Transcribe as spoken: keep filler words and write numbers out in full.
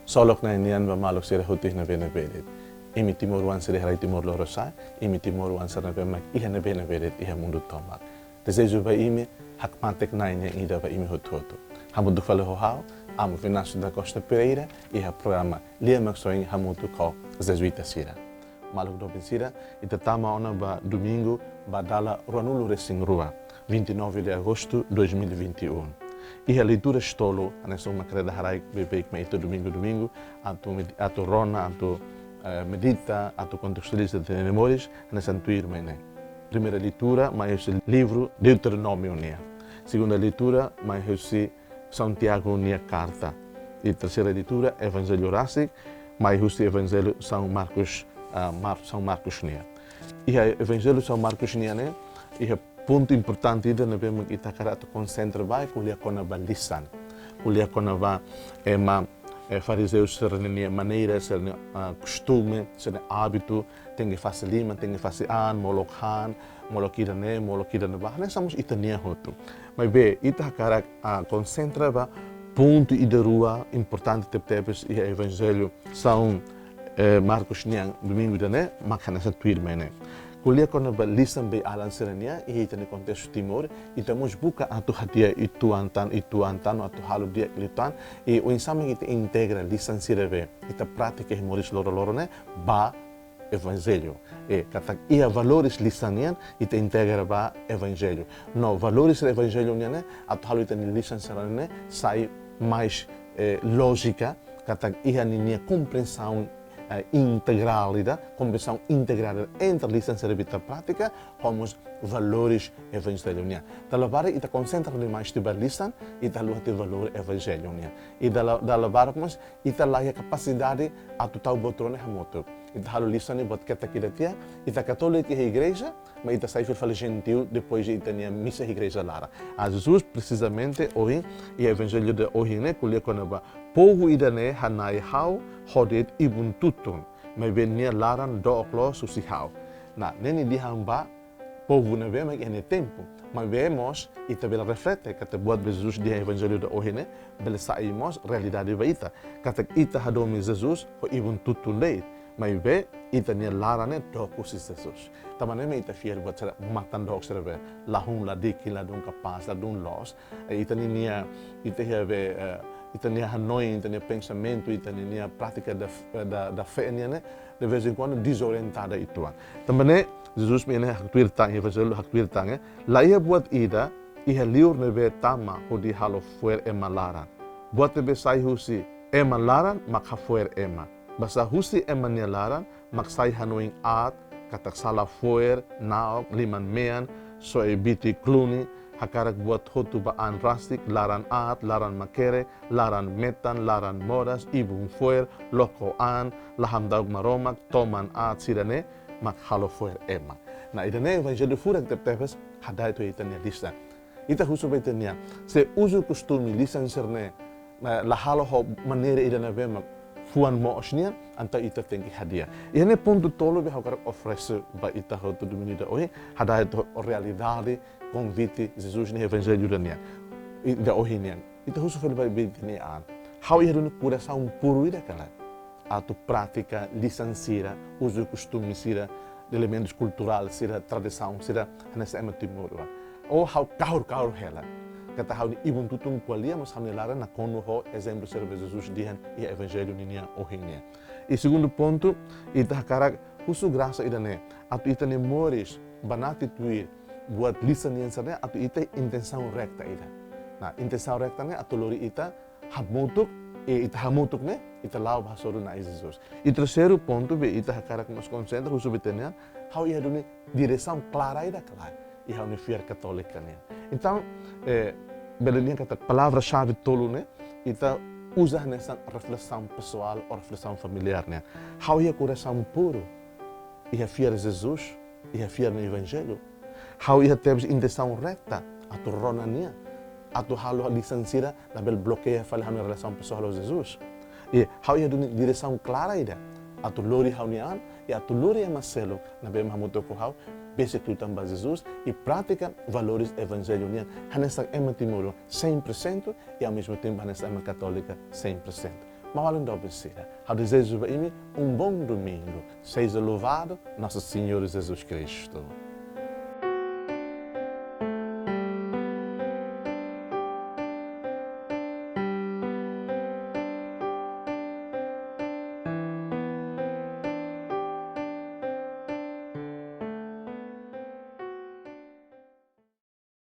Ksolok Na'i nian ba maluk sira hotu iha ne'ebé-ne'ebé de'it. Imi timoroan sira iha rai Timor Lorosa'e, imi timoroan sira ne'ebé mak iha ne'ebé-ne'ebé de'it iha mundu tomak. Dezeja ba imi hakmatek Na'i nian ida ba imi hotu-hotu. Hamutuk fali ho ha'u, Amu Venâncio da Costa Pereira, iha programa Lia Maksoin hamutuk ho Jezuita sira. Maluk doben sira, ita tama ona ba domingu ba dala ruanulu-resin-rua, vinte e nove de agosto dois mil e vinte e um. Iha leitura tolu, hanesan mak ita haraik beibeik mai ita domingu-domingu, atu med-, atu rona, atu, eh, medita, atu kontestualiza ita-nia moris, hanesan tuirmai ne'e. Primeira leitura, mai husi livru Deuteronómiu nian. Segunda leitura, mai husi São Tiago nia karta. I terseira leitura, Evanjellu rasik, mai husi Evanjellu São Marcos, ah, Mar-, São Marcos nian. Iha Evanjellu São Marcos nian ne'e, iha pontu importante ida ne'ebé mak ita hakarak atu konsentra ba, ko'alia kona-ba lisan. Ko'alia kona-ba ema, eh, farizeu sira-nia maneira, sira-nia, ah, kostume, sira-nia ábitu, tenke fase liman, tenke fase an, molok han, molok ida-ne'e, molok ida-ne'ebá, hanesan mós ita-nia hotu. Maibé, ita hakarak, ah, konsentra ba pontu ida rua importante tebetebes iha Evanjellu São, eh, Marcos nian domingu ida-ne'e, mak hanesan tuirmai ne'e. Ko'alia kona-ba lisan bei'alan sira-nian, iha ita-nia kontestu Timor, ita mós buka atu hadi'a uitoan tan, uitoan tan, atu halo di'ak liután, i oinsá mak ita integra lisan sira be ita pratika iha moris loroloron ne'e, ba Evanjellu. I katak iha valores lisan nian, ita integra ba Evanjellu. No valores Evanjellu nian ne'e, atu halo ita-nia lisan sira-ne'e sai mais, eh, lójika, katak iha ninia komprensaun, eh, integrál ida, komprensaun integrál entre lisan sira be ita pratika, ho mós valores Evanjellu nian. Dala barak ita konsentra demais tiha ba lisan, ita haluha tiha valór Evanjellu nian. I dala, dala barak mós, ita la iha kapasidade atu tau buat rua ne'e hamutuk. Ita halo lisan ne'e buat ketak ida tiha, ita katólika iha igreja, mas ita sai fila fali jentiu depois de ita-nia misa iha igreja laran. Ah, Jesus, presizamente, ohin, iha Evanjellu de ohin ne'e, ko'alia kona-ba povu ida-ne'e hana'i ha'u ho de'it ibun-tutun, maibé nia laran dook loos husi ha'u. Nah, ne'e nia dehan ba povu ne'ebé mak iha nia tempu. Maibé mós, ita bele reflete, katak buat be Jesus dehan Evanjellu de ohin ne'e, bele sai mós realidade ba ita. Katak ita hadomi Jesus ho ibun-tutun de'it. Maibé, ita-nia laran ne'e dook husi Jesus. Tanba ne'e mak ita fiar buat sira matan dook sira be. La hun, la dikin, ladún kapás, ladún loos. Eh, ita ninia, ita iha be, eh, ita-nia hanoin, ita-nia pensamentu, ita ninia prátika da, da, da fé nian ne'e, de vez em quando dezorientada uitoan. Tanba ne'e, Jesus mak ne'e haktuir tan, Evanjellu haktuir tan, eh. La iha buat ida iha liur ne'ebé tama hodi halo fo'er ema laran. Buat ne'ebé sai husi ema laran mak hafo'er ema. Basá husi ema nia laran mak sai hanoin aat, katak sala fo'er, na'ok, liman-mean, soe bitik, kluni, hakarak buat hotu ba an rasik, laran aat, laran makere, laran metan, laran moras, ibun fo'er, loko an, la hamdauk Maromak, toman aat sira-ne'e mak halo fo'er ema. Nah, ida-ne'e Evanjellu furak tebetebes hada'et ho ita-nia lisan. Ita husu ba ita-nia, se uzu kostume lisan sira-ne'e, eh, la halo ho maneira ida ne'ebé mak fuan moos nian, entaun ita tenke hadi'a. Iha ne'e pontu tolu be ha'u hakarak oferese ba ita hotu domingu ida ohin, hada'et ho realidade, konvite Jesus nia Evanjellu ida nian. I, ida ohin nian. Ita husu fali ba ita-nia an. Ha'u iha duni korasaun puru ida ka lae, atu pratika lisan sira, uzu kostume sira, elementus kulturál sira, tradisaun sira, hanesan ema timoroan. Ou ha'u kahur-kahur hela. Katak ha'u-nia ibun-tutun ko'alia, mas ha'u-nia laran nakonu ho ezemplu sira be Jesus dehan iha Evanjellu ninian ohin nian. I segundu pontu, ita hakarak husu grasa ida-ne'e, atu ita-nia moris banati tuir buat lisan nian sira-ne'e, atu ita intensaun reta ida. Nah, intensaun reta ne'e atu lori ita hamutuk, i ita hamutuk ne'e, ita la'o ba hasoru Na'i Jesus. I terseiru pontu be ita hakarak mós konsentra, husu ba ita-nia an, ha'u iha duni diresaun klara ida ka lae iha ha'u-nia fiar katólika nian. Entaun, eh, bele dehan katak palavra-xave tolu ne'e, ita uza hanesan reflesaun pesoál ou reflesaun familiár nian. Ha'u iha korasaun puru iha fiar Jesus, iha fiar nia Evanjellu. Ha'u iha tebes intensaun reta atu rona nia, atu halo lisan sira labele blokeia fali ha'u-nia relasaun pesoál ho Jesus. I ha'u iha duni diresaun klara ida atu lori ha'u-nia an, i atu lori ema seluk ne'ebé mak hamutuk ho ha'u, besik liután ba Jesus, i pratika valores Evanjellu nian, hanesan ema timoroan cem por cento, i ao mesmo tempo hanesan ema katólika cem por cento. Maun-alin doben sira, ha'u dezeja ba imi um bom domingo. Seja louvado Nosso Senhor Jesus Cristo.